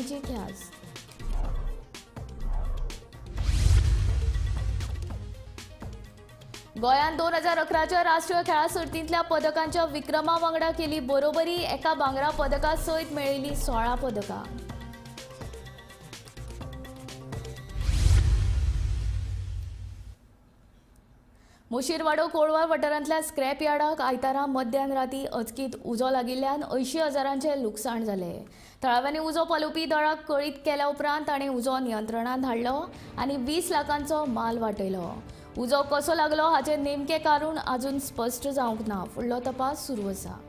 कारवायेची ख्यास्त. गोंयांत 2011च्या राष्ट्रीय खेळां सर्तींतल्या पदकांच्या विक्रमा वांगडा केली बरोबरी. एका भांगरा पदका सयत मेळिल्ली 16 पदकां. मुशीरवाडो कोळवार वाठारांतल्या स्क्रॅप यार्डाक आयतारा मध्यान राती अचकीत उजो लागिल्ल्यान 80 हजारांचें लुकसाण जालें. थळाव्यांनी उजो पालोवपी दळाक कळीत केल्या उपरांत ताणें उजो नियंत्रणांत हाडलो आनी 20 लाखांचो माल वाटयलो. उजो कसो लागलो हाचें नेमकें कारण अजून स्पश्ट जावंक ना. फुडलो तपास सुरू आसा.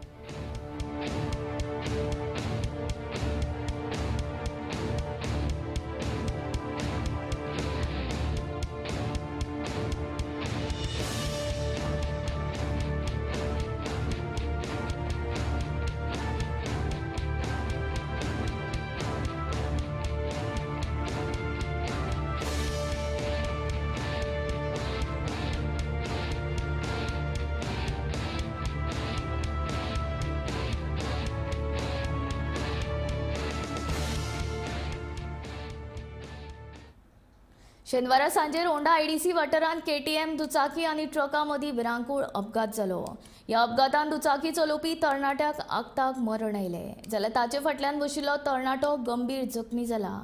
शेनवारा सांजे रोंडा आयडीसी वाठारांत केटीएम दुचाकी आनी ट्रका मदीं भिरांकूळ अपघात जालो. ह्या अपघातान दुचाकी चलोवपी तरणाट्याक आक्ताक मरण आयलें, जाल्यार ताचे फाटल्यान बशिल्लो तरणाटो गंभीर जखमी जाला.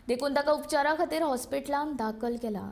देखून ताका उपचारा खातीर हॉस्पिटलांत दाखल केला.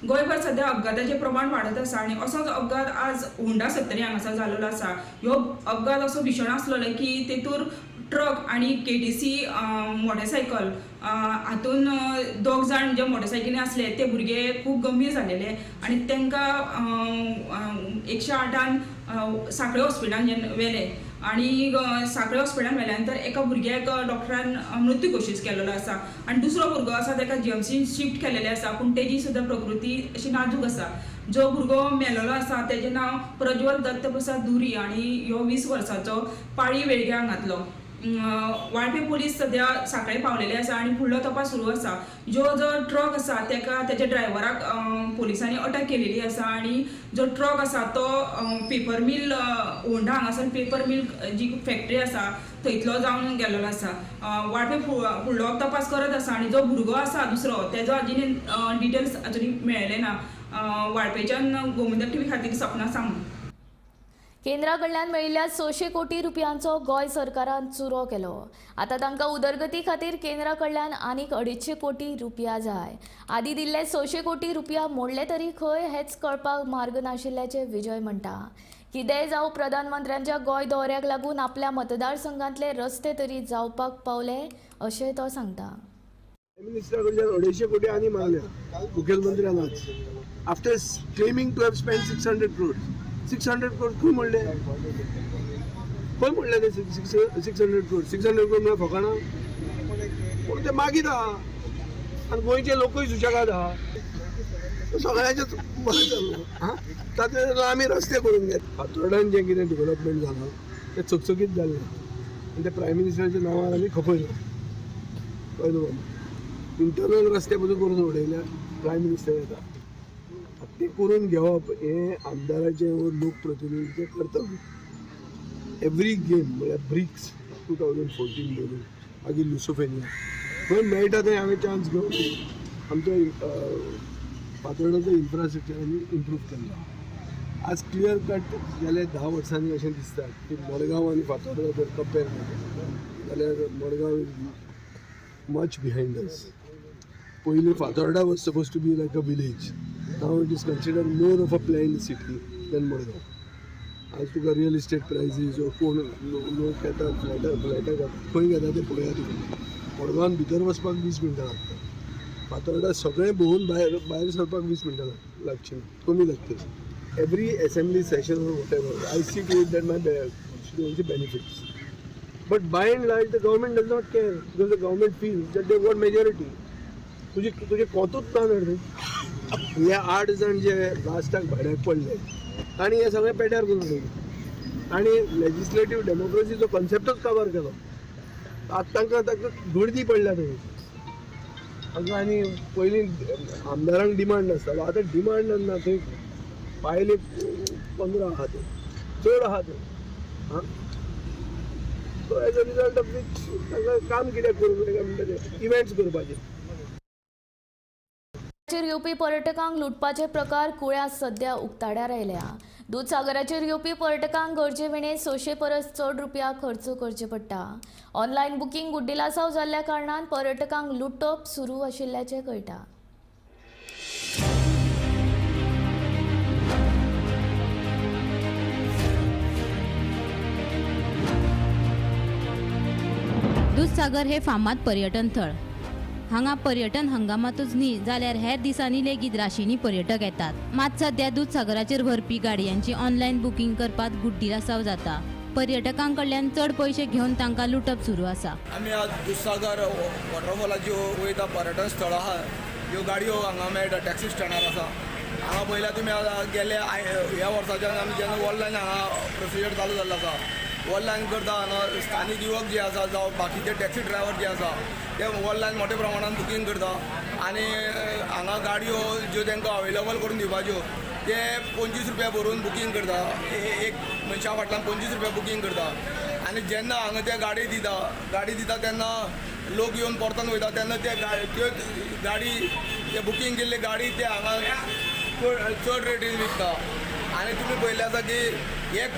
गोंयभर सध्या अपघाताचें प्रमाण वाडत आसा आनी असोच अपघात आज होंडा सत्तरी हांगासर जाल्लो आसा. ह्यो अपघात असो भीशण आसलेलो की तेतूर ट्रक आनी केटीसी मोटरसायकल हातून दोग जाण जे मोटरसायकली आसले ते भुरगे खूब गंभीर जालेले आनी तांकां 108 सांखळे हॉस्पिटलान व्हेले आनी सांखळे हॉस्पिटलान व्हेल्या नंतर एका भुरग्याक डॉक्टरान मृत्यू घोशीत केलेलो आसा आनी दुसरो भुरगो आसा ताका जीएमसी शिफ्ट केलेले आसा, पूण तेजी सुद्दां प्रकृती अशी नाजूक आसा. जो भुरगो मेलेलो आसा तेजें नांव प्रज्वल दत्तप्रसाद दुरी आनी ह्यो 20 वर्सांचो पाळी वेळग्या हांगांतलो. वाळपे पुलीस सद्या सांखळे पावलेले आसा आनी फुडलो तपास सुरू आसा. जो जो ट्रक आसा तेका तेच्या ड्रायव्हराक पुलिसांनी अटक केलेली आसा आनी जो ट्रक आसा तो पेपर मिल होंडा हांगासर पेपर मिल जी फॅक्टरी आसा थंयतलो जावन गेल्लो आसा. वाळपे फुडलो तपास करत आसा आनी जो भुरगो आसा दुसरो तेजो आजून डिटेल्स अजून मेळ्ळे ना. वाळपेच्यान गोमंतक टीव्ही खातीर सपना सांगू. केंद्रा कडल्यान मेळिल्ल्या 600 कोटी रुपयांचो गोंय सरकारान चुरो केलो. आतां तांकां उदरगती खातीर केंद्रा कडल्यान आनीक 250 कोटी रुपया जाय. आदी दिल्ले 600 कोटी रुपया मोडले तरी खंय हेच कळपाक मार्ग नाशिल्ल्याचें विजय म्हणटा. कितेंय जावं, प्रधानमंत्र्यांच्या गोंय दौऱ्याक लागून आपल्या मतदारसंघांतले रस्ते तरी जावपाक पावले अशें तो सांगता. प्रायम मिनिस्टरा कडल्यान 250 कोटी आनी मागल्या मुखेलमंत्र्यान आज, after claiming to have spend 600 crore. 600 crore खंय म्हणले? खंय म्हणले ते 600 क्रोड? 600 क्रोड म्हळ्यार फकाणां? पूण ते मागीर आहा आनी गोंयचे लोकूय सुशेगाद आहा, सगळ्यांचेच बरें जाल्लो. आं, तातूंत आमी रस्ते करून घेत. फातोर्डान जें कितें डेवलपमेंट जालां तें चकचकीत जालें आनी तें प्रायम मिनिस्टराच्या नांवार आमी खपयलां. कळ्ळें तुका? इंटरनल रस्ते पसून करून उडयल्या प्रायम मिनिस्टर येता. ते करून घेवप हें आमदाराचें वो लोकप्रतिनिधीचें कर्तव्य. एवरी गेम म्हळ्यार ब्रिक्स 2014 धरून मागीर लुसोफेनिया खंय मेळटा थंय हांवें चान्स घेवन आमचो फातोर्डाचो इन्फ्रास्ट्रक्चर आमी इम्प्रूव केल्लो. आज क्लियर कट गेल्या 10 वर्सांनी अशें दिसता की मडगांव आनी फातोर्डा जर कंपेर करता जाल्यार Madgaon is much behind us. पयलीं Fatorda was suppose to be like a village. Now it is considered more of a planned city than Madgaon. आज तुका रियल इस्टेट प्रायसीस कोण लोक येतात फ्लॅटा फ्लॅटा खंय घेता ते पळया तुका. मडगांवान भितर वचपाक 20 मिनटां लागता. फातोर्डा सगळें भोंवून भायर भायर सरपाक 20 मिनटां लागची ना, कमी लागतली. Every assembly session or whatever, I see to it that my constituency benefits. But by and large, the government does not care because the government feels that they got majority. तुजी तुजे कोंतूच ना रे. हे आठ जाण जे लास्टाक भाड्याक पडले, तांणी हे सगळें पेड्यार करून उडयले आनी लेजिस्लेटीव डेमोक्रेसीचो कॉन्सेप्टूच काबार केलो. आतां तांकां तांकां गर्दी पडल्या थंय. तांकां आनी पयलीं आमदारांक डिमांड आसतालो, आतां डिमांड ना. थंय बायले 15 आहा ते, चड आहा ते. आं, so as a result of which तांकां काम कित्याक करूंक जाय काय म्हणटा ते इव्हेंट्स करपाचे. चेर येवपी पर्यटकांक लुटपाचे प्रकार कुळ्या सध्या उक्ताड्यार आयल्या. दुदसागराचेर येवपी पर्यटकांक गरजे विणे 600 परस चड रुपया खर्च करचे पडटा. ऑनलायन बुकींग गुड्डिलासाव जाल्ल्या कारणान पर्यटकांक लुटप सुरू आशिल्ल्याचें कळटा. दूदसागर हे फामाद पर्यटन थळ. हांगा पर्यटन हंगामातूच न्ही जाल्यार हेर दिसांनी लेगीत राशींनी पर्यटक येतात. मात सद्या दूदसागराचेर व्हरपी गाडयांची ऑनलायन बुकींग करपात गुड्डीलासाव जाता. पर्यटकां कडल्यान चड पयशे घेवन तांकां लुटप सुरू आसा. आमी आज दुधसागर वॉटरफॉलाची वयता. पर्यटन स्थळ आहा. ह्यो गाडयो हांगा मेळटा, टॅक्सी स्टँडार आसा. हांगा पळयल्यार तुमी, आतां गेले ह्या वर्साच्यान आमी जेन्ना ऑनलायन हांगा प्रोसिजर चालू जाल्लो आसा, ऑनलायन करता. हांगा स्थानीक युवक जे आसा जावं बाकीचे टॅक्सी ड्रायव्हर जे आसा, ते ऑनलायन मोठ्या प्रमाणान बुकींग करता आनी हांगा गाडयो ज्यो तांकां अवेलेबल करून दिवपाच्यो, ते 25 रुपया भरून बुकींग करता. एक मनशा फाटल्यान 25 रुपया बुकींग करता आनी जेन्ना हांगा ते गाडी दिता तेन्ना लोक येवन परतून वयता. तेन्ना ते त्यो गाडी, ते बुकींग केल्ली गाडी ते हांगा चड चड रेटीन विकता. आनी तुमी पळयल्लें आसा की एक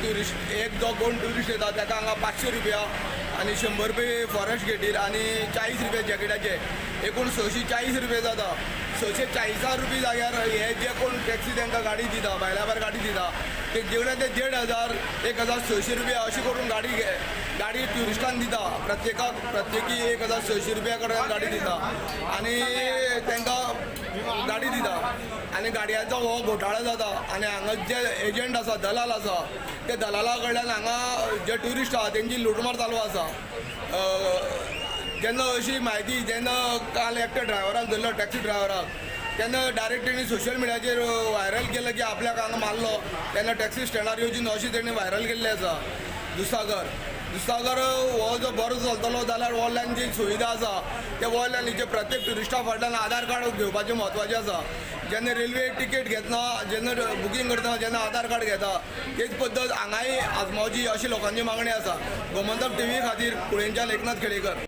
ट्युरिस्ट, एक जो कोण ट्युरिस्ट येता ताका हांगा 500 रुपया आनी 100 रुपया फॉरेस्ट गेटीर आनी 40 रुपया जॅकेटाचे, एकूण 640 रुपया जाता. 640 रुपया जाग्यार हे जे कोण टॅक्सी तांकां गाडी दिता, भायल्या भायर गाडी दिता, ते जेवढे ते 1500, 1600 रुपया अशें करून गाडी ट्युरिस्टांक दिता. प्रत्येकाक प्रत्येकी 1600 रुपया कडेन गाडी दिता आनी तांकां गाडी दिता आनी गाडयांचो हो घोटाळो जाता. आनी हांगा जे एजंट आसा, दलाल आसा, ते दलाला कडल्यान हांगा जे ट्युरिस्ट आहा तेंची लुटमार चालू आसा. जेन्ना अशी म्हायती, जेन्ना काल एकट्या ड्रायव्हराक धरलो, टॅक्सी ड्रायव्हराक, तेन्ना डायरेक्ट तेणी सोशल मिडियाचेर व्हायरल केलं की आपल्याक हांगा मारलो तेन्ना टॅक्सी स्टँडार येवची न्हू, अशें तेणी व्हायरल केल्लें आसा. दुधसागर हो जो बरो चलतलो जाल्यार ऑनलायन जी सुविधा आसा ते ऑनलायनीचे प्रत्येक ट्युरिस्टा फाटल्यान आधार कार्ड घेवपाचें म्हत्वाचें आसा. जेन्ना रेल्वे तिकेट घेतना, जेन्ना बुकींग करतना जेन्ना आधार कार्ड घेता, तेच पद्दत हांगाय आजमावची अशी लोकांची मागणी आसा. गोमंतक टीव्ही खातीर कुळेंच्यान एकनाथ खेडेकर.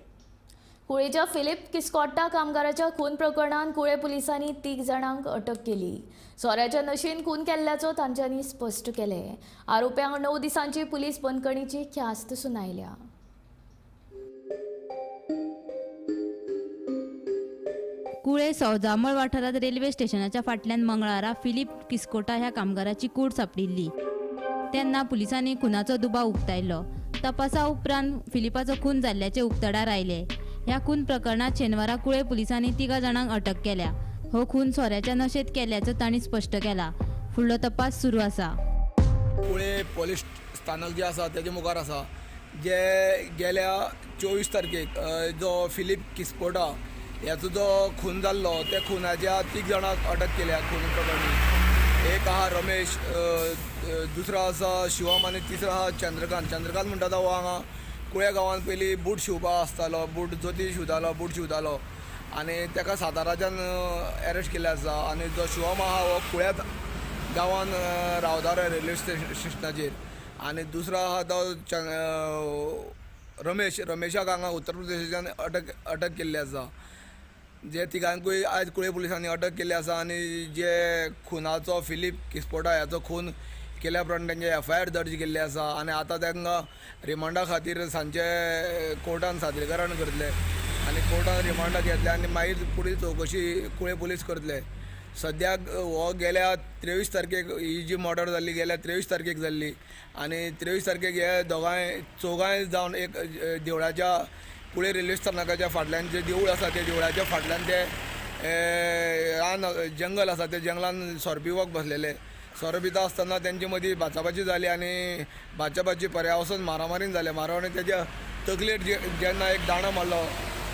कुळेच्या फिलिप किस्कोट्टा कामगाराच्या खून प्रकरणात कुळे पुलिसांनी तीग जाणांक अटक केली. सोऱ्याच्या नशेन खून केल्ल्याचो तांच्यांनी स्पश्ट केले. आरोप्यांक 9 दिसांची पुलीस बंदखणीची ख्यास्त सुनायल्या. कुळे सौजामळ वाठारांत रेल्वे स्टेशनाच्या फाटल्यान मंगळारा फिलीप किस्कोटा ह्या कामगाराची कूड सांपडिल्ली तेन्ना पुलिसांनी खुनाचो दुबाव उक्तायलो. तपासा उपरांत फिलिपाचो खून जाल्ल्याचे उक्तडार आयले. ह्या खून प्रकरणात शेनवारा कुळे पुलिसांनी तिगा जाणांक अटक केल्या. हो खून सोऱ्याच्या नशेत केल्ल्याचो तांणी स्पश्ट केला. फुडलो तपास सुरू आसा. कुळे पोलीस स्थानक जे आसा तेजे मुखार आसा, जे गेल्या 24 तारखेक जो फिलीप किस्कोटा ह्याचो जो खून जाल्लो, त्या खुनाच्या तीग जाणांक अटक केल्या खून प्रकरणी. एक आहा रमेश, अ, अ, दुसरो आसा शिवम आनी तिसरो आहा चंद्रकांत. चंद्रकांत म्हणटा तो हो हांगा कुळे गांवांत पयलीं बूट शिंवपा आसतालो, बूट जोती शिंवतालो, बूट शिंवतालो आनी ताका साताराच्यान एरेस्ट केल्ले आसा. आनी जो शिवम आहा हो कुळ्याच गांवान रावतालो रेल्वे स्टेशनाचेर. आनी दुसरो आहा तो रमेश. रमेशाक हांगा उत्तर प्रदेशाच्यान अटक केल्ली आसा. जे तिगांकूय आयज कुळे पुलिसांनी अटक केल्ली आसा आनी जे खुनाचो, फिलीप किस्पोटा ह्याचो खून केल्या प्रमाण तेंचे एफआयआर दर्ज केल्ली आसा आनी आतां तांकां रिमांडा खातीर सांजचे कोर्टान सादरीकरण करतले आनी कोर्टान रिमांडाक घेतले आनी मागीर फुडली चवकशी कुळे पुलीस करतले. सद्याक हो गेल्या 23 तारखेक ही जी मर्डर जाल्ली, गेल्या 23 तारखेक जाल्ली आनी 23 तारखेक हे दोगांय चौगांय जावन एक देवळाच्या कुळे रेल्वे स्थानकाच्या फाटल्यान जे देवूळ आसा त्या देवळाच्या फाटल्यान ते रान जंगल आसा, त्या जंगलान सोरो पिवपाक बसलेले. सोरो पिता आसतना तेंचे मदीं बाचाबाची जाली आनी बाचाबाची पर्यावसन मारामारीन जाले. मारामारी तेज्या तकलेर जेन्ना एक दांडो मारलो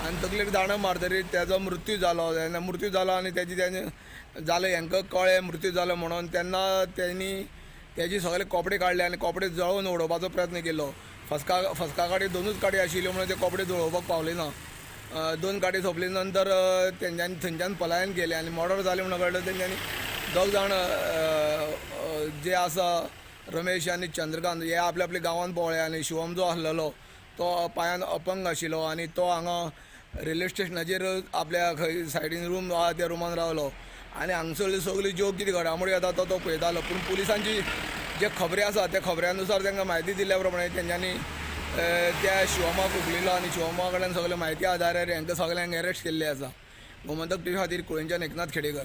आनी तकलेर दांडो मारतरीर तेजो मृत्यू जालो. जेन्ना मृत्यू जालो आनी तेजी तेणें जालें हेंकां कळ्ळें मृत्यू जालो म्हणून, तेन्ना तेणी तेजी सगळे कपडे काडले आनी कपडे जळोवन उडोवपाचो प्रयत्न केलो. फसका काडी दोनूच काडी आशिल्ल्यो म्हणून ते कपडे जळोवपाक पावले ना. दोन काडी सोंपले नंतर तेंच्यांनी थंयच्यान पलायन केलें आनी मर्डर जालें म्हणून कळ्ळें. तेंच्यांनी दोग जाण जे आसा रमेश आनी चंद्रकांत हे आपल्या आपल्या गांवांत पळ्ळे आनी शिवम जो आसलेलो तो पांयान अपंग आशिल्लो आनी तो हांगा रेल्वे स्टेशनाचेर आपल्या खंय सायडीन रूम आहा त्या रुमान रावलो आनी हांगसरली सगळी ज्यो कितें घडामोडी जाता तो पळयतालो. पूण पुलिसांची जे खबरी आसा त्या खबऱ्यानुसार तांकां म्हायती दिल्ल्या प्रमाणे तेंच्यांनी त्या शिवमाक उखलिल्लो आनी शिवमा कडल्यान सगळे म्हायती आधारार हांकां सगळ्यांक अरेस्ट केल्ले आसा. गोमंतक टीव्ही खातीर कुळेंच्यान एकनाथ खेडेकर.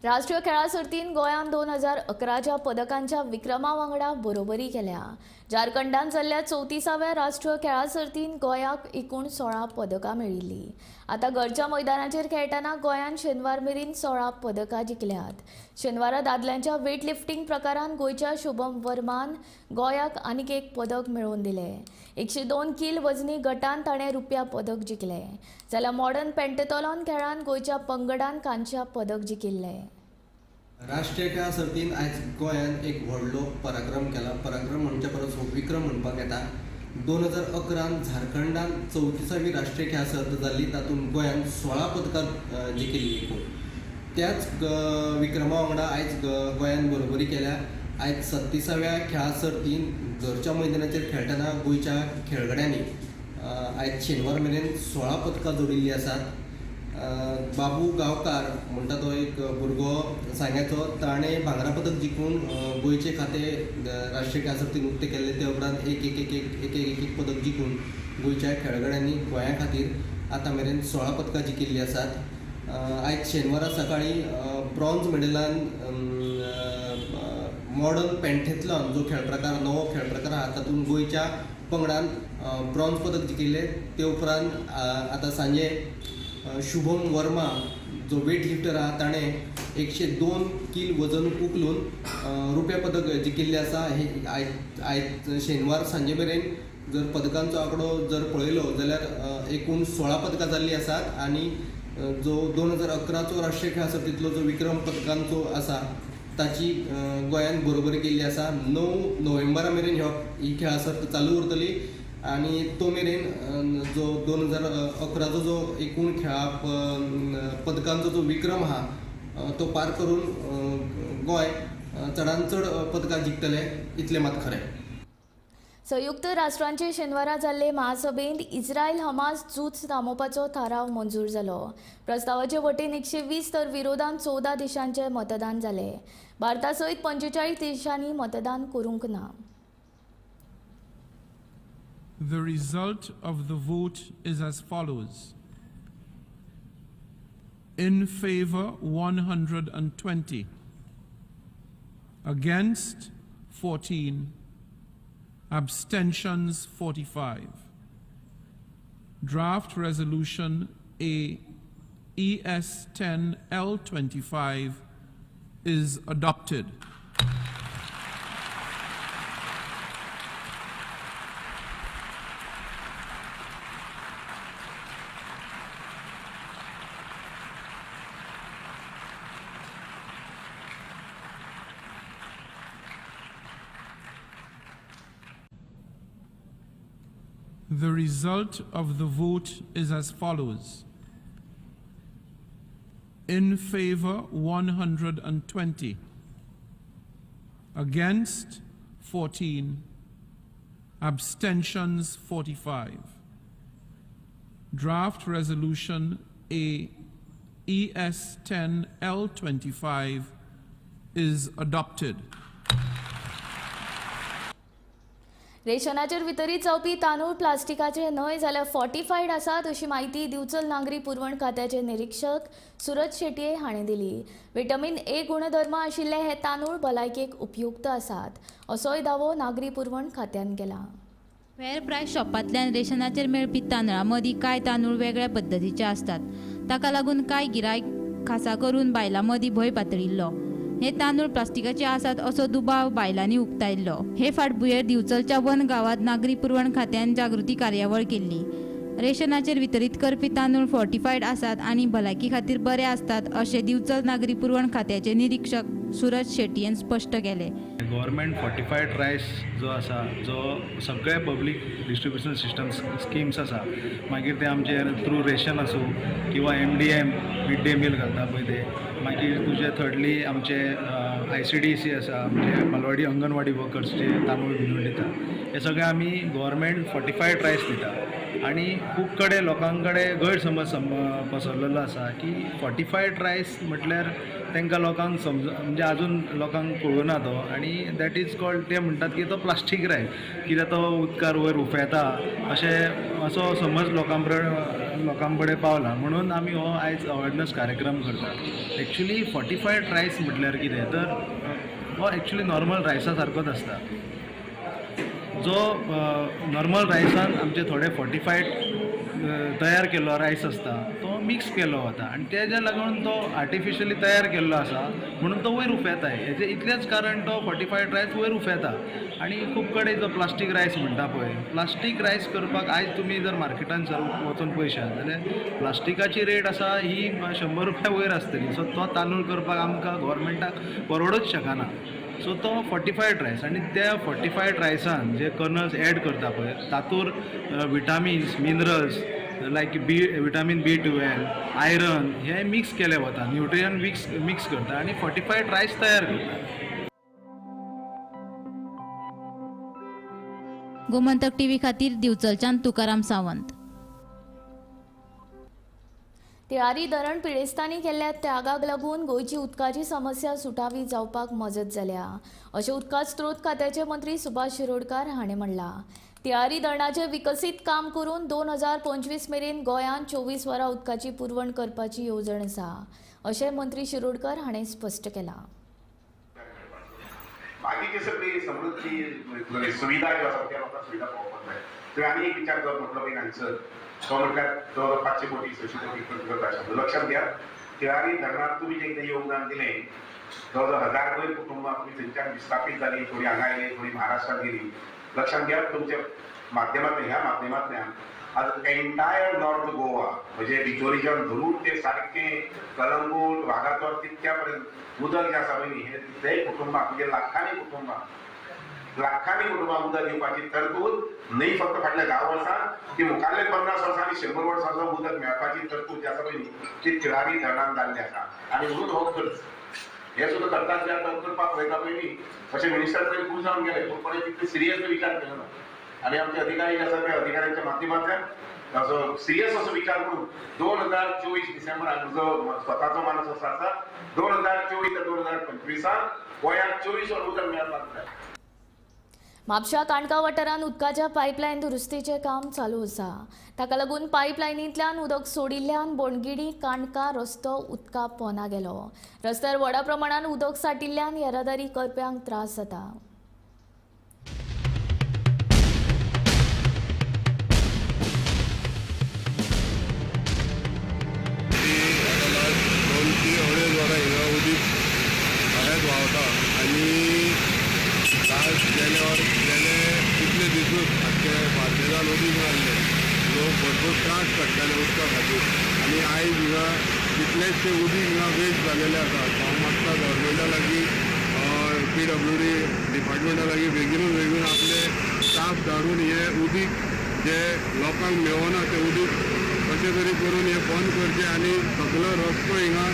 राष्ट्रीय खेळां सर्तीन गोंयान 2011च्या पदकांच्या विक्रमा वांगडा बरोबरी केल्या. झारखंडान जाल्ल्या 34व्या राष्ट्रीय खेळां सर्तीन गोंयाक एकूण 16 पदकां मेळिल्लीं. आतां घरच्या मैदानाचेर खेळटना गोंयान शेनवार मेरेन 16 पदकां जिखल्यात. शेनवारा दादल्यांच्या वेट लिफ्टींग प्रकारान गोंयच्या शुभम वर्मान गोंयाक आनीक एक पदक मेळोवन दिलें. 102 किल वजनी गटान ताणें रुप्या पदक जिखलें. जाल्यार मॉडर्न पेंटेथॉलॉन खेळान गोंयच्या पंगडान कांच्या पदक जिखिल्लें. राष्ट्रीय खेळां सर्तीन आयज गोंयान एक व्हडलो पराक्रम केला. पराक्रम म्हणच्या परस हो विक्रम म्हणपाक येता. 2011 झारखंडान 34वी राष्ट्रीय खेळां सर्त जाल्ली, तातूंत गोंयान 16 पदकां जिखिल्लीं एकूण. त्याच विक्रमा वांगडा आयज गोंयान बरोबरी केल्या. आयज 37व्या खेळां सर्तीन घरच्या मैदानाचेर खेळटना गोंयच्या खेळगड्यांनी आयज शेनवार मेरेन 16 पदकां जोडिल्लीं आसात. बाबू गांवकार म्हणटा तो एक भुरगो सांग्याचो, ताणें भांगरा पदक जिखून गोंयचे खातें राष्ट्रीय खेळां सर्तीन उक्तें केल्लें. ते उपरांत एक एक एक एक एक एक एक पदक जिखून गोंयच्या खेळगड्यांनी गोंया खातीर आतां मेरेन 16 पदकां जिखिल्लीं आसात. आयज शेनवारा सकाळीं ब्रॉन्ज मेडलान मॉडर्न पेंटेथलॉन जो खेळ प्रकार, नवो खेळ प्रकार आहा, तातूंत गोंयच्या पंगडान ब्रॉन्ज पदक जिखिल्लें. ते उपरांत आतां सांजे शुभम वर्मा जो वेट लिफ्टर आहा ताणें 102 किल वजन उखलून रुप्या पदक जिखिल्लें आसा. हे आयज शेनवार सांजे मेरेन जर पदकांचो आंकडो जर पळयलो जाल्यार एकूण 16 पदकां जाल्लीं आसात आनी जो 2011चो राष्ट्रीय खेळां सर्तींतलो जो विक्रम पदकांचो आसा ताची गोंयान बरोबरी केल्ली आसा. 9 नोव्हेंबरा मेरेन ही खेळां सर्त चालू उरतली आनी तो मेरेन जो 2011चो जो एकूण खेळा पदकांचो जो विक्रम आहा तो पार करून गोंय चडान चड पदकां जिखतलें इतलें मात खरें. संयुक्त राष्ट्रांचे शेनवारा जाल्ले महासभेंत इस्रायल हमास झूज थांबोवपाचो थाराव मंजूर जालो. प्रस्तावाचे वटेन 120 तर विरोधान 14 देशांचें मतदान जालें. भारता सयत 45 देशांनी मतदान करूंक ना. The result of the vote is as follows. In favor, 120. Against, 14. Abstentions, 45. Draft Resolution A ES 10 L25 is adopted. The result of the vote is as follows. In favor, 120. Against, 14. Abstentions, 45. Draft Resolution A ES 10 L25 is adopted. रेशनाचेर वितरीत जावपी तांदूळ प्लास्टिकाचे न्हय जाल्यार fortified आसात अशी म्हायती दिवचल नागरी पुरवण खात्याचे निरीक्षक सुरज शेटये हाणें दिली. विटॅमिन ए गुणधर्म आशिल्ले हे तांदूळ भलायकेक उपयुक्त आसात असोय दावो नागरी पुरवण खात्यान केला. फेअर प्रायस शॉपांतल्यान रेशनाचेर मेळपी तांदळां मदीं कांय तांदूळ वेगळ्या पद्दतीचे आसतात. ताका लागून कांय गिरायक खासा करून बायलां मदीं भंय पातळिल्लो. हे तांदूळ प्लास्टिकाचे आसात असो दुबाव बायलांनी उक्तायल्लो. हे फाटभुंयेर दिवचलच्या वन गांवांत नागरी पुरवण खात्यान जागृती कार्यावळ केल्ली. रेशनाचेर वितरीत करपी तांदूळ फोर्टिफायड आसात आनी भलायकी खातीर बरे आसतात अशें दिवचल नागरी पुरवण खात्याचे निरीक्षक सूरज शेटयेन स्पश्ट केलें. गव्हर्मेंट फोर्टिफायड रायस जो आसा, जो सगळे पब्लीक डिस्ट्रिब्युशन सिस्टम स्किम्स आसा, मागीर ते आमचे थ्रू रेशन आसूं किंवा MDM mid day meal घालता पळय ते, मागीर तुजे थर्डली आमचे ICDC आसा, म्हणजे बालवाडी अंगणवाडी वर्कर्स जे तांदूळ बिंदूळ दिता, हे सगळे आमी गव्हर्मेंट फोर्टिफायड रायस दिता. आनी खूब कडेन लोकां कडेन गैरसमज पसरलेलो आसा की फोर्टिफायड रायस म्हटल्यार तांकां लोकांक समज म्हणजे आजून लोकांक कळुना तो, आनी that is called, ते म्हणटात की तो प्लास्टीक रायस, कित्याक तो उदकार वयर उफेता अशें असो समज लोकां कडेन पावला. म्हणून आमी हो आयज अवेरनस कार्यक्रम करतात. एक्चुली फोर्टिफायड रायस म्हटल्यार कितें तर हो एक्चुली नॉर्मल रायसा सारकोच आसता. जो नॉर्मल रायसान आमचे थोडे फोर्टिफायड तयार केल्लो रायस आसता तो मिक्स केल्लो वता आनी तेज्या लागून तो आर्टिफिशली तयार केल्लो आसा म्हणून तो वयर उफेता. हेजें इतलेंच कारण तो फोर्टिफायड रायस वयर उफेता. आनी खूब कडेन जो प्लास्टीक रायस म्हणटा पळय, प्लास्टीक रायस करपाक आयज तुमी जर मार्केटान सर वचून पळयशात जाल्यार प्लास्टिकाची रेट आसा ही 100 रुपया वयर आसतली. सो तो तांदूळ करपाक आमकां गव्हर्मेंटाक परवडूच शकना. सो तो फोर्टिफायड रायस, आनी त्या फोर्टिफायड रायसान जे कर्नल्स एड करता पळय तातूंत vitamins, minerals like B vitamin B12, iron हे मिक्स केले वता, न्युट्रियन मिक्स करता आनी फोर्टिफायड रायस तयार करता. गोमंतक टीव्ही खातीर दिवचलच्यान तुकाराम सावंत. तिळारी धरण पिडेस्तांनी केल्ल्या त्यागाक लागून गोंयची उदकाची समस्या सुटावी जावपाक मजत जाल्या अशें उदका स्त्रोत खात्याचे मंत्री सुभाष शिरोडकार हाणें म्हणलां. तिळारी धरणाचें विकसीत काम करून 2025 मेरेन गोंयांत 24 वरां उदकाची पुरवण करपाची येवजण आसा अशें मंत्री शिरोडकर हाणें स्पश्ट केलां. बाकीची सगळी समृद्धी सुविधा ज्यो आसा त्या लोकांक सुविधा पावोवपाक जाय. तर आनी एक विचार जो म्हटलो पळय हांगसर तो म्हटल्यार तो 500 कोटी 600 कोटी खर्च करता. लक्षात घ्या, तिळारी धरणाक तुमी जें कितें योगदान दिलें, जवळ जवळ 1000 वयर कुटुंबां तुमी थंयच्यान विस्थापीत जालीं, थोडीं हांगा आयलीं, थोडीं महाराष्ट्रांत गेलीं. लक्षात घ्या, तुमच्या माध्यमांतल्यान, ह्या माध्यमांतल्यान आज एंटायर नॉर्थ गोवा म्हणजे बिचोलीच्यान धरून ते सारकें कलंगूट वागातोर तितक्या पर्यंत उदक जें आसा पळय न्ही, हें तितलेय कुटुंबां म्हणजे लाखांनी कुटुंबां, लाखांनी कुटुंबां उदक दिवपाची तरतूद न्हय फक्त फाटल्या 10 वर्सां, ती मुखारले 50 वर्सां आनी 100 वर्सांचो उदक मेळपाची तरतूद जी आसा पळय न्ही ती तिळारी धरणान जाल्ली आसा. आनी म्हणून हो खर्च हे सुद्दां करतात जे आतां करपाक पळयता पळय न्ही, अशें मिनिस्टर पयलीं खूब जावन गेले पूण कोणें तितले सिरियस विचार केलो ना. आनी आमचे अधिकारी जे आसा त्या अधिकाऱ्यांच्या माध्यमांतल्यान असो सिरियस असो विचार करून 2024 डिसेंबराक जो स्वताचो मानस असो आसा 2024 ते 2025 गोंयांत 24 वर उदक मेळपाक जाय. म्हापशा काणका वाठारांत उदकाच्या पायपलायन दुरुस्तीचें काम चालू आसा. ताका लागून पायपलायनींतल्यान उदक सोडिल्ल्यान बोणगिणी काणका रस्तो उदका पोना गेलो. रस्त्यार व्हडा प्रमाणान उदक साठिल्ल्यान येरादारी करप्यांक त्रास जाता. दोन ती अडेज वरां हिंगा उदीक बरेंच व्हांवता आनी लास्ट गेले कितले दिसूच आख्खे बार्देजान उदीक नासलें. लोक भरपूर त्रास काडटाले उदका खातीर आनी आयज हिंगा कितलेशे उदीक हिंगा वेस्ट जालेले आसा. हांव मागता गव्हर्मेंटा लागीं, PWD डिपार्टमेंटा लागीं बेगीनूच बेगीन आपले स्टाफ धाडून हें उदीक जे लोकांक मेळना तें उदीक कशें तरी करून हें बंद करचें. आनी सगलो रस्तो हिंगा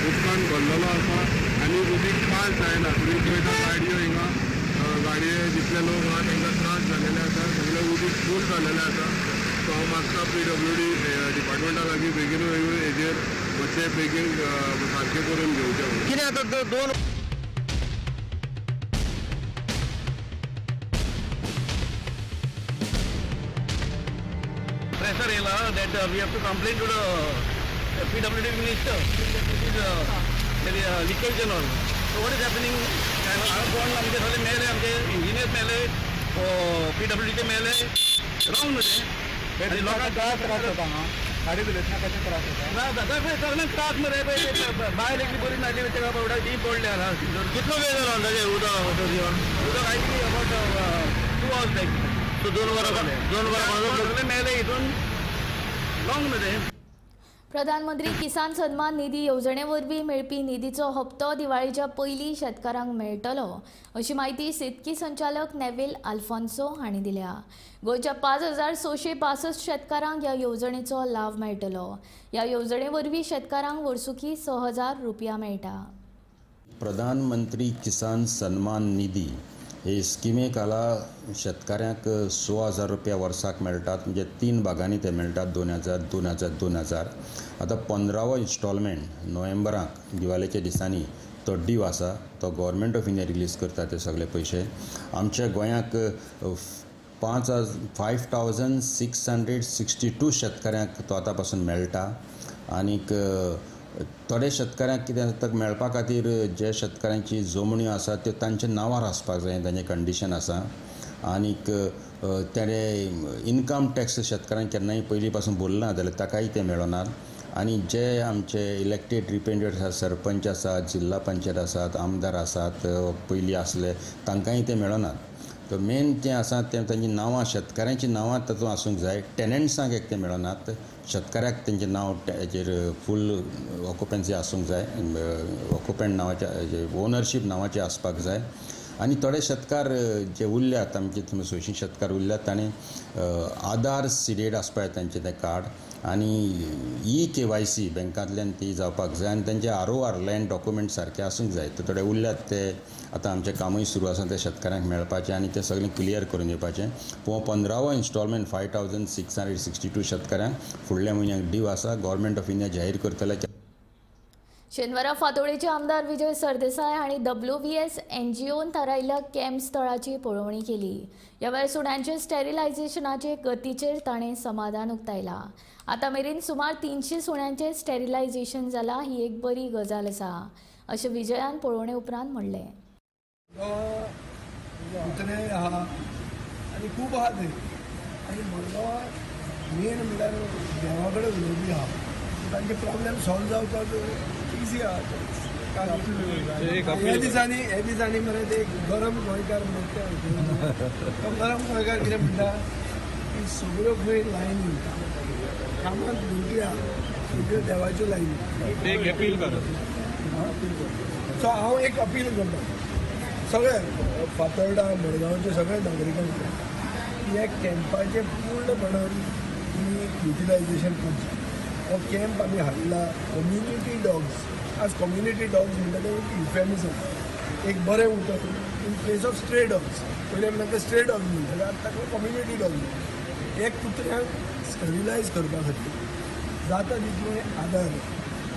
उदकान भरलेलो आसा आनी उदीक पास जायना. तुमी पळयता गाडयो हिंगा, गाडये जितले लोक आहा तांकां त्रास जालेले आसा, सगळे उदीक फूल जालेलें आसा. सो हांव मागता PWD डिपार्टमेंटा लागीं बेगीनूच बेगीन हेजेर मातशें बेगीन सारकें करून घेवचें. कितें आतां दोन pressure येयला that we have to complain to the PWD minister. It is leakage and all. So what is happening? हांगा कोण आमचे सगळे मेले, आमचे इंजिनियर मेले, PWDचे मेले, रॉंग न्हू तें. आनी लोकांक त्रास जाता हांगा गाडी चलयतना कशें त्रास जाता? ना जाता सगळ्यांक त्रास मरे. बायल एकली बरी नासली तेका बावडा ती पडली हांगा. कितलो वेळ जालो अंदाजे उदक येवन? उदक I think about 2 hours like. So 2 वरां 2 वरां सगळे मेले हितून. रॉंग न्हू तें. प्रधानमंत्री किसान सन्मान निधी येवजणे वरवीं मेळपी निधीचो हप्तो दिवाळीच्या पयलीं शेतकारांक मेळटलो अशी म्हायती शेतकी संचालक नेव्हिल आल्फोन्सो हांणी दिल्या. गोंयच्या 5662 शेतकारांक ह्या येवजणेचो लाव मेळटलो. ह्या येवजणे वरवीं शेतकारांक वर्सुकी 6000 रुपया मेळटा. प्रधानमंत्री किसान सन्मान निधी हे स्किमे खाला शेतकाऱ्यांक 6000 रुपया वर्साक मेळटात. म्हणजे 3 भागांनी ते मेळटात, 2000, 2000, 2000. आतां 15वो इन्स्टॉलमेंट नोव्हेंबराक दिवाळेच्या दिसांनी तो ड्यू आसा, तो गव्हर्मेंट ऑफ इंडिया रिलीज करता ते सगळे पयशे. आमच्या गोंयाक 5662 शेतकाऱ्यांक तो आतां पासून मेळटा. आनीक थोडे शेतकाऱ्यांक कितें जाता, मेळपा खातीर जे शेतकाऱ्यांची जमण्यो आसा त्यो तांच्या नांवार आसपाक जाय, तांचें कंडिशन आसा. आनीक तेणें इनकम टॅक्स शेतकाऱ्यांक केन्नाय पयलीं पासून भरला जाल्यार ताकाय तें मेळना. आनी जे आमचे इलेक्टेड रिप्रेझेंटेटिव्ह आसात, सरपंच आसात, जिल्ला पंचायत आसात, आमदार आसात, पयलीं आसले तांकांय तें मेळना. तर मेन जें आसा तें तांची नांवां, शेतकाऱ्यांचीं नांवां तातूंत आसूंक जाय. टेनंट्सांक एक तें मेळनात, शेतकाऱ्याक तेंचें नांव हेजेर फूल ऑक्युपन्सी आसूंक जाय, ऑक्युपंट नांवाचें ओनरशीप नांवाचें आसपाक जाय. आनी थोडे शेतकार जे उरल्यात आमचे 600 शेतकार उरल्यात ताणें आधार सिडेड आसपाक जाय तांचें तें कार्ड, आनी ई-KYC बँकांतल्यान ती जावपाक जाय, आनी तांचे ROR land document सारके आसूंक जाय. तर थोडे उरल्यात ते आतां आमचें कामूय सुरू आसा ते शेतकाऱ्यांक मेळपाचें आनी तें सगळें क्लियर करून दिवपाचें. पूण 15वो इन्स्टॉलमेंट 5662 शेतकाऱ्यांक फुडल्या म्हयन्याक ड्यू आसा. गव्हर्मेंट ऑफ इंडिया जाहीर करतले. शेनवारा फातोडेचे आमदार विजय सरदेसाय हांणी WVS NGOन थारायिल्ल्या कॅम्प स्थळाची पळोवणी केली. ह्या वेळार सुण्यांचे स्टेरिलायझेशनाचे गतीचेर ताणें समाधान उक्तायलां. आतां मेरेन सुमार 300 सुण्यांचें स्टेरिलायझेशन जालां, ही एक बरी गजाल आसा अशें विजयान पळोवणे उपरांत म्हणलें. कुत्रे आहा आनी खूब आहा ते, आनी मडगांवां मेन म्हणल्यार देवा कडेन उलोवपी आहा, तांचे प्रॉब्लेम सॉल्व जावपाक इजी आहा. ह्या दिसांनी मरे ते गरम गोंयकार म्हणटा, तो गरम गोंयकार कितें म्हणटा की सगळ्यो खंय लायनी कामाक भुरगीं आहा, सगळ्यो देवाच्यो लायनी. एक अपील कर. सो हांव एक अपील करता सगळे फातोर्डा मडगांवचे सगळे नागरिकांक की ह्या कॅम्पाचें पूर्णपणान तुमी युटिलायझेशन करचें. हो कॅम्प आमी हाडला कम्युनिटी डॉग्स. आज कम्युनिटी डॉग्स म्हणटा तें एक युफेमिजम, एक बरें उतर in place of stray dogs. पयलीं आमी तांकां स्ट्रे डॉग्स म्हणटाले, आतां ताका कम्युनिटी डॉग्स. एक कुत्र्यांक स्टरिलायज करपा खातीर जाता तितले आदार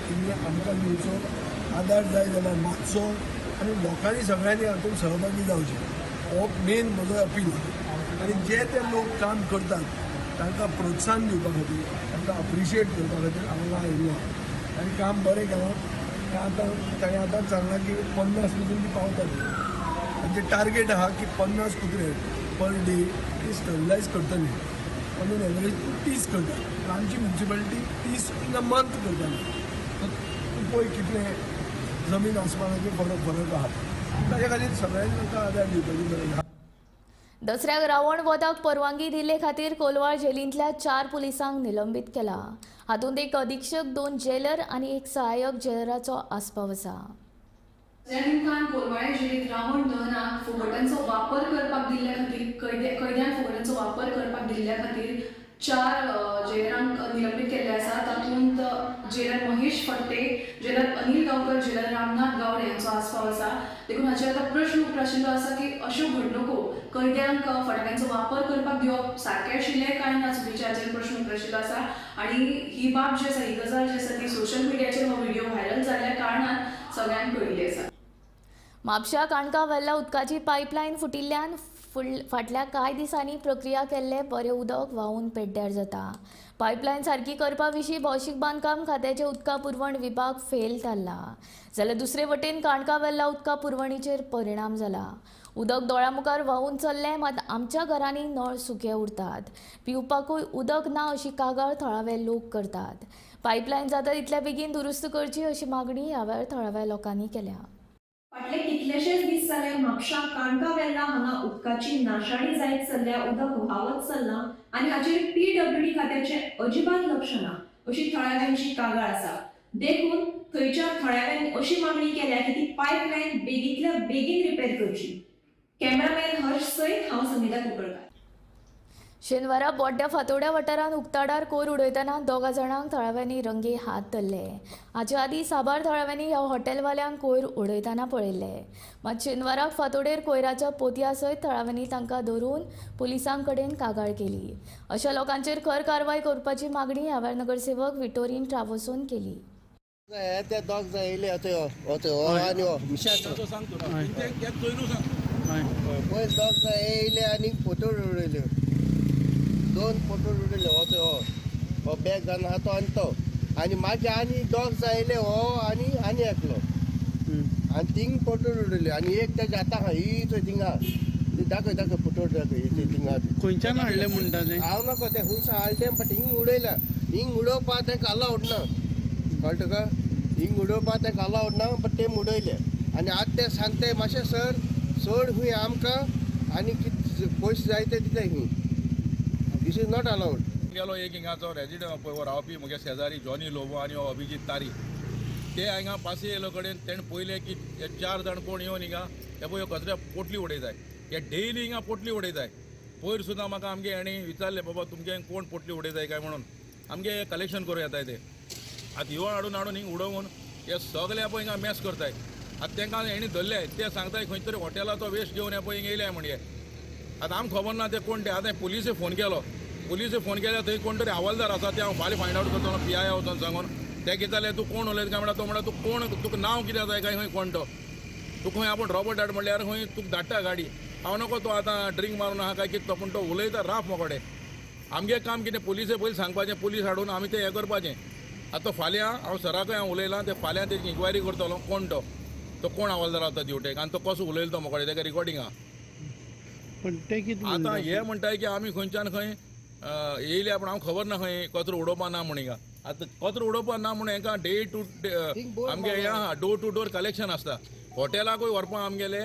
तुमी आमकां दिवचो. आदार जाय जाल्यार मागचो आनी लोकांनी सगळ्यांनी हातूंत सहभागी जावचें, हो मेन म्हजो अपील. आनी जे ते लोक काम करतात तांकां प्रोत्साहन दिवपा खातीर, तांकां अप्रिशिएट करपा खातीर हांगा आयिल्लो आनी काम बरें केलां. आतां ताणें आतां सांगलां की 50 मेरेन ती पावतात. तांचें टार्गेट आहा की 50 कुत्रे पर डे ती स्टरिलायज करतली. ऑन एन एवरेज 30 करता. आमची म्युनिसिपालिटी 30 इन अ मंथ करताली. तूं पळय कितले जमीन आसमानाचे फरक आहा. ताच्या खातीर सगळ्यांनी तांकां आदार दिवपाची गरज आहा. दसऱ्याक रावण वधाक परवानगी दिल्ले खातीर कोलवाळ जेलींतल्या 4 पुलिसांक निलंबीत केला. हातूंत एक अधीक्षक, 2 जेलर आनी एक सहाय्यक जेलराचो आस्पाव आसा. ह्या निमतान कोलवाळे जेलींत रावण दहनाक फुगोट्यांचो वापर करपाक दिल्ल्या खातीर कैद्यांक फुगोट्यांचो वापर करपाक दिल्ल्या खातीर 4 जेलरांक निलंबीत केल्ले आसा. तातूंत jailer Mahesh Phadte, jailer Anil Gaonkar, jailer Ramnath Gawde हांचो आस्पाव आसा. देखून हाचेर आतां प्रश्न उप्राशिल्लो आसा की अश्यो घडणुको कैद्यांक फटाक्यांचो वापर करपाक दिवप सारकें आशिल्लें काय ना चुकीचें, हाचेर प्रश्न उप्राशिल्लो आसा. आनी ही बाब जी आसा, ही गजाल जी आसा ती सोशल मिडियाचेर हो व्हिडियो व्हायरल जाल्ल्या कारणान सगळ्यांक कळिल्ली आसा. म्हापशा काणका वेल्ला उदकाची पायपलायन फुटिल्ल्यान फाटल्या कांय दिसांनी प्रक्रिया केल्ले बरें उदक व्हांवून पेड्ड्यार जाता. पायपलायन सारकी करपा विशीं भौशीक बांदकाम खात्याचे उदका पुरवण विभाग फेल थारला, जाल्यार दुसरे वटेन काणका वेल्ला उदका पुरवणीचेर परिणाम जाला. उदक दोळ्या मुखार व्हांवून चल्लें, मात आमच्या घरांनी नळ सुके उरतात, पिवपाकूय उदक ना अशी कागाळ थळावे लोक करतात. पायपलायन जाता तितल्या बेगीन दुरुस्त करची अशी मागणी ह्या वेळार थळाव्या लोकांनी केल्या. फाटले कितलेशेच दीस जाले म्हापशा काणका वेल्ला हांगा उदकाची नाशाडी जायत चल्ल्या, उदक व्हांवत चल्लां आनी हाचेर पीडब्ल्यूडी खात्याचें अजिबात लक्ष ना अशी थळाव्यांची कागाळ आसा. देखून थंयच्या थळाव्यांनी अशी मागणी केल्या की ती पायपलायन बेगींतल्या बेगीन रिपेर करची. कॅमेरामॅन हर्ष सयत हांव संगीता कुंकळकार. शेनवारा बोड्ड्या फातोड्या वाठारांत उक्ताडार कोयर उडयतना दोगा जाणांक थळाव्यांनी रंगे हात धरले. हाचे आदीं साबार थळाव्यांनी ह्या हॉटेलवाल्यांक कोयर उडयतना पळयल्ले, मात शेनवाराक फातोडेर कोयराच्या पोतया सयत थळाव्यांनी तांकां धरून पुलिसां कडेन कागाळ केली. अशा लोकांचेर खर कारवाय करपाची मागणी ह्या वेळार नगरसेवक विटोरीन ट्रावोसोन केली. ते दोग जाण येयले पयर, दोग जाण येयले आनी फोटो उडयल्यो, दोन फोटो उडयले. हो हो हो बॅग जावन आहा तो आनी तो, आनी मागीर आनी दोग जाण येयले, हो आनी आनी एकलो, आनी थिंग फोटो उडयले. आनी एक तेज्या हाता आहा ही थंय थिंगा दाखय दाखय फोटो दाखय ही थिंगा. खंयच्यान हाडले म्हणटा ते हांव नको, ते खंयसा हाडले बट हिंग उडयल्या. हिंग उडोवपा तांकां अलावड ना, कळटा तुका? हिंग उडोवपा तांकां अलावड ना, बट ते उडयले. आनी आतां ते सांगताय मातशें सर चड खंय आमकां आनी कितें पयशे जाय ते दिताय खंय. This is not allowed. गेलो एक हिंगाचो रेजिडंट रावपी म्हगे शेजारी जॉनी लोबो आनी अभिजीत तारी, ते हिंगा पासी येयलो कडेन तेणें पळयलें की हे चार जाण कोण येवन हिंगा हे पळय कचऱ्या पोटली उडयताय, हे डेली हिंगा पोटली उडयताय. पयर सुद्दां म्हाका आमगे हेणी विचारलें, बाबा तुमगे कोण पोटली उडयताय काय म्हणून, आमगे कलेक्शन करूं येताय ते. आतां हिवळ हाडून हाडून हिंग उडोवन हे सगळे पळय हिंगा मॅस करताय. आतां तांकां हेणी धरले, ते सांगताय खंय तरी हॉटेलाचो वेस्ट घेवन हे पळय हिंगा येयले म्हणजे. आतां आमकां खबर ना ते कोण ते. आतां पुलिसे फोन केलो, पुलिसे फोन केल्यार थंय कोण तरी हवालदार आसा, ते हांव फाल्यां फायंड आवट करतलो पी I वचोन सांगून. ते कितें जालें, तूं कोण उलयता काय म्हणटा, तो म्हणटा तूं कोण, तुका नांव कितें जाय काय खंय कोण तो, तुका खंय आपूण रॉबर्ट धाड म्हणल्यार खंय तुका धाडटा गाडी. हांव नको तो आतां ड्रिंक मारून आहा काय कितें तो, पूण तो उलयता राफ मोकोडे. आमगें काम कितें पुलिसे पयलीं सांगपाचें, पुलीस हाडून आमी तें हें करपाचें. आतां फाल्यां हांव सराकय हांव उलयलां, ते फाल्यां तेजी इन्क्वायरी करतलो कोण तो, तो कोण हवालदार आसा ड्युटेक आनी तो कसो उलयलो तो मोकोडे, तेका रिकॉर्डिंग आहा. पण ते कितें आतां हे म्हणटाय की आमी खंयच्यान खंय येयल्या, पूण हांव खबर ना खंय कचरो उडोवपा ना म्हूण हिंगा. आतां कचरो उडोवपा ना म्हूण हेंकां डे टू डे आमगे हें आहा, डोर टू डोर कलेक्शन आसता. हॉटेलाकूय व्हरपा आमगेले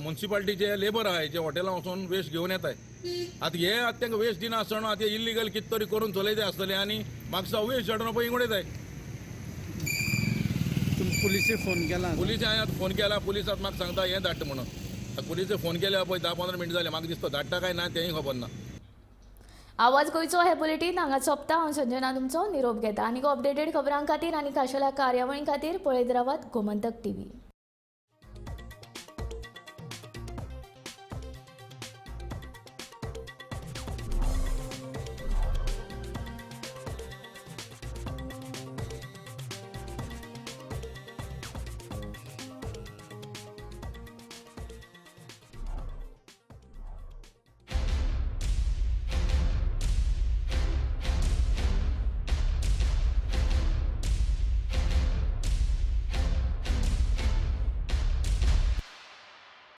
मुन्सिपालिटीचे लेबर आहाय जे हॉटेलां वचून वेस्ट घेवन येताय. आतां हे आतां तांकां वेस्ट दिना आसतना आतां इल्लिगल कितें तरी करून चलयताय आसतले आनी म्हाका वेस्ट हाडून पळय हिंग उडयताय. पुलिसे फोन केला? पुलिसे हांवें आतां फोन केला, पुलीस आतां म्हाका सांगता हें धाडटा म्हणून. पुलिसे फोन केल्या पळय 10-15 मिनटां जालें, म्हाका दिसता धाडटा काय ना तेंय खबर ना. आवाज गोंयचो हे बुलेटीन हांगा सोंपता. हांव संजना तुमचो निरोप घेता. आनीक अपडेटेड खबरां खातीर आनी खाशेल्या कार्यावळीं खातीर पळयत रावात गोमंतक टीव्ही.